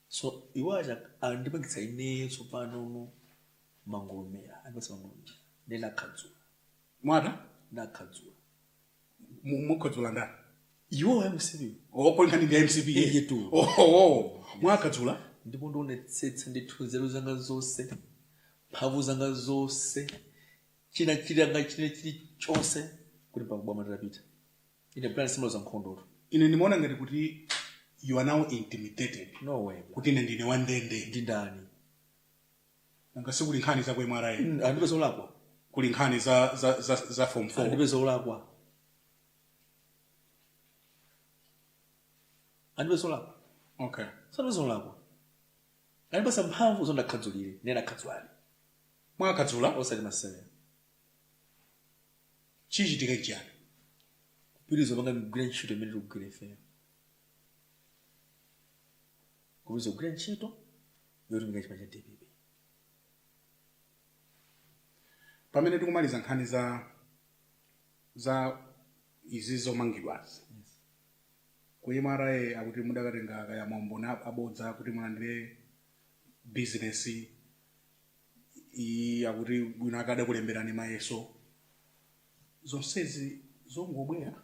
So iwo aja andipangitsa ineyo tsopano mangolomera, andipatsa mangolomera, ndiye ndakhadzula. Mwata? Ndakhadzula. Mukhadzula ndani? Iwo MCP. Oh, kuli nkhani ndi MCP? Eyetu. Oh, mwakhadzula. Ndipo ndionetsetsa ndithu nzeru zanga zonse, mphamvu zanga zonse, china chilanga china chilichonse kuti mpaka boma nditapita. Ine plan simaloza nkhondotu. Ine ndimaona ngati kuti you are now intimidated. No way. Kuti ine ndine wandende. Ndi ndani? Nanga sikuli nkhani za ku MRA? Andipeza olakwa. Kuli nkhani za form 4. Andipeza olakwa, andipeza olakwa. So andipeza olakwa, andipasa mphamvu zondakhadzulire, ndiye ndakhadzuladi. Mwakhadzula? Osati masewera. Chichitike nchiyani? Kupitiriza panga kugwira ntchito imene tikugwira ifeyo, kupitiriza kugwira ntchito yotumika chipani cha DPP. Pamene tikumaliza nkhani za izi zomangidwazi, ku MRA akuti mudakatenga kaya maumboni abodza kuti mulandire bizinesi iyi, akuti bwino akadakulemberani mayeso, zonsezi zongobwera.